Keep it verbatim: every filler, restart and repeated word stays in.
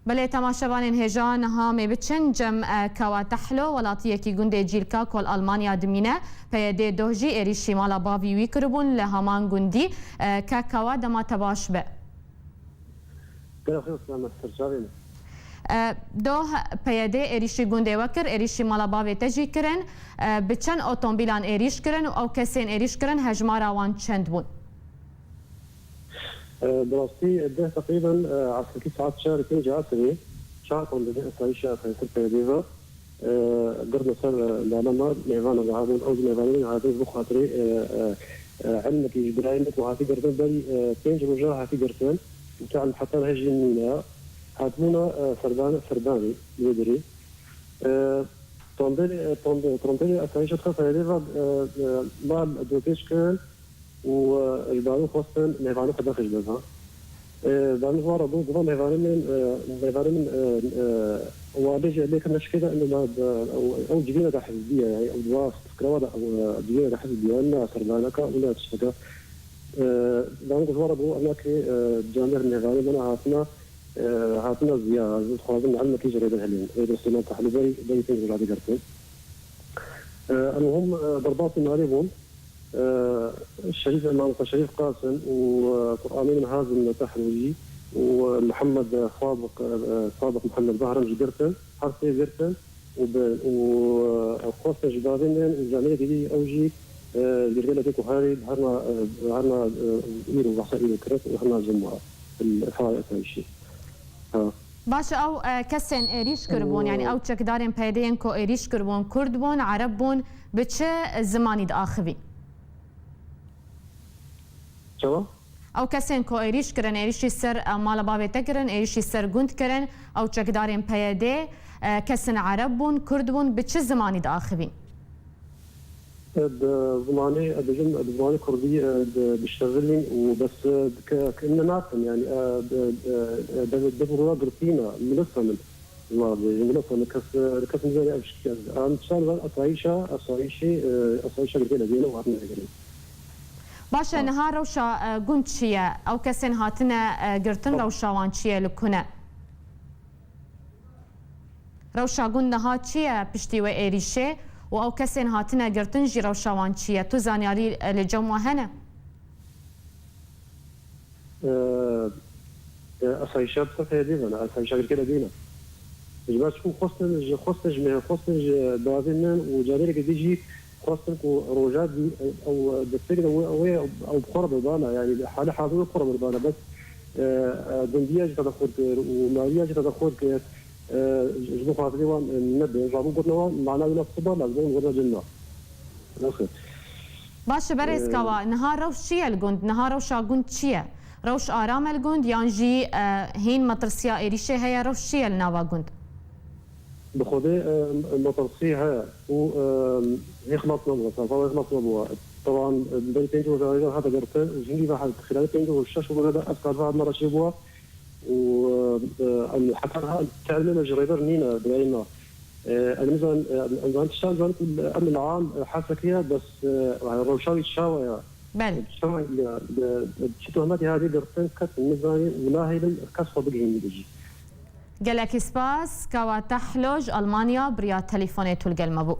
Belê, temaşevanên hêja, niha mê biçin cem, e, Kawa Tehlo, welatiyekî gundê Cîlka ku li Almanya dimîne. P Y D doh jî êrîşî mala bavî wî kiribûn li heman gundî. E, kek Kawa, dema te baş be. Gelek xêr, selamet, serçavê me. E, doh, P Y D êrîşî gundê we kir, êrîşî mala bavê te jî kirin. E, bi çend otomobîlan êrîş kirin û ew kesên êrîş kirin hejmara wan çend bûn? E, bi rastî deh teqrîben, e, esrkî saet çar pênc asirê, çar komandê asayîşa Xeysir P Y D ve, e, girtine ser, e, lala me, mêvana me hebûn, ew jî mêvanê min hatin bi xatirê, e, e, e, ilmekî ji birayê min ku hatî girtin, berî, e, pênc roja hatî girtin, û ta heta hejî nîne, hatibûna, e, Serdan-, Serdanê, li wê derê. E, Tondê, e, tondê, tondê asayîşa P Y D ve, e, e, me dûpêç kirin, û, e, ji bavê xwestin mêvanê xwe derxin ji dest. E, bavê xwe re bû, gotin mêvanê min, e, mêvanê min, e, e, wan bêje lê kirine şikê de, ema, e, ew, ew civîne de hizbî ye, yani, ew di wan fikra de, ew, e, civîne de hizbî ye, ne serdaneka, û ne tişteke. E, bavê xwe re bû, em nakê, e, camêr mêvanê min hatine, e, hatine ziya, ez dixwazim ilmekî ji rêber hilîm. Rêber Silêman Tehlû berî, berî pênc roja digirtin. E, em hûn, e, derbasî malê bûn. E, Şerîf, Mamosta Şerîf Qasim û, e, Qur'anê min Hazim Tehrûrî û, e, Mihemed Sadiq, e, e, Sadiq Mihemed Bahram jî girtin, her sê girtin û bi, û, e, xwestin ji bavê min û camêrekî dî ew jî, e, girgelekê ku herî herna, e, herna, e, îro, wexta îro kirin û herna cem wa, li Efayê Etayşî. Ha. Baş e, ew, e, kesên êrîş kiribûn, yani ew çekdarên P Y D'yên ku êrîş kiribûn, Kurd bûn, Ereb bûn, bi çi zimanî diaxivîn? Çawa? Ew kesên ku êrîş kirin, êrîşî ser, e, mala bavê te kirin, êrîşî ser gund kirin, ew çekdarên P Y D, e, kesên Ereb bûn, Kurd bûn, bi çi zimanî diaxivîn? Bi zimanê, ez dibêjim, bi zimanê kurdî, e, di, diştexilîn û bes, e, ke, ke min nakin, yani, e, bi, e, e, dev, dev û rûna girtî ne, milisa min ziman dibêjin, milisa min kes, e, kes nizane ev şikî ye. Em çar van asayîşa, asayîşê, e, asayîşa girtî ne, diyene û hatine girtin. Baş e, niha rewşa, e, gund çi ye? Ew kesên hatine, e, girtin, rewşa wan çi ye, li ku ne? Rewşa gund niha çi ye piştî wê êrîşê û ew kesên hatine girtin jî rewşa wan çi ye? Tu zanyarî, e, li cem we hene? E, e, asayîşa bi ser P Y D ve ne, asayîşa girkê de dîne. Ji ber çiku xwestin ji, xwestin ji me, xwestin ji bavê min û carêrekê dî jî xwestin ku roja dî, ew, destpêkê de wê, wê, ew bi xwe re birbana, yani hali hazir wê xwe re birbana, bes, e, e, gundiya jî te de xurt kir û mawiya jî te de xurt kir, e, ji bo xatirê wan, e, nebe, rabû gotina wan, mana wî ne siba, lazim wan gotina cinna. Nexir. Baş e, berêz Kawa, niha rewş çi ye li gund? Niha rewşa gund çi ye? Rewş aram e li gund, yan jî, e, hîn metirsiya êrîşê heye, rewş çi ye li nava gund? Bi xwedê, e, metirsî heye û, e, hê xilas nebû, serfala hê xilas nebû. Teban, e, berî pênc roja hate girtin û ji hingî ve xilal pênc roj, şeş roja de ev karva me re çêbû û, e, em heta niha te'lîmê me ji rêber nîne, birayê me. E, em nizan, e, em zan tiştan zan ku em li am, e, Hesekê ye, bes, e, rewşa wî çawa ye? Belê. Çawa ye? Bi, bi çi tohmetê hatiye girtin, kes nizanî û nahêlin kes xwe bigihînî bijî. Gelekî spas, Kawa Tehlo ji Almanya bi riya telefonê tu li gel me bû.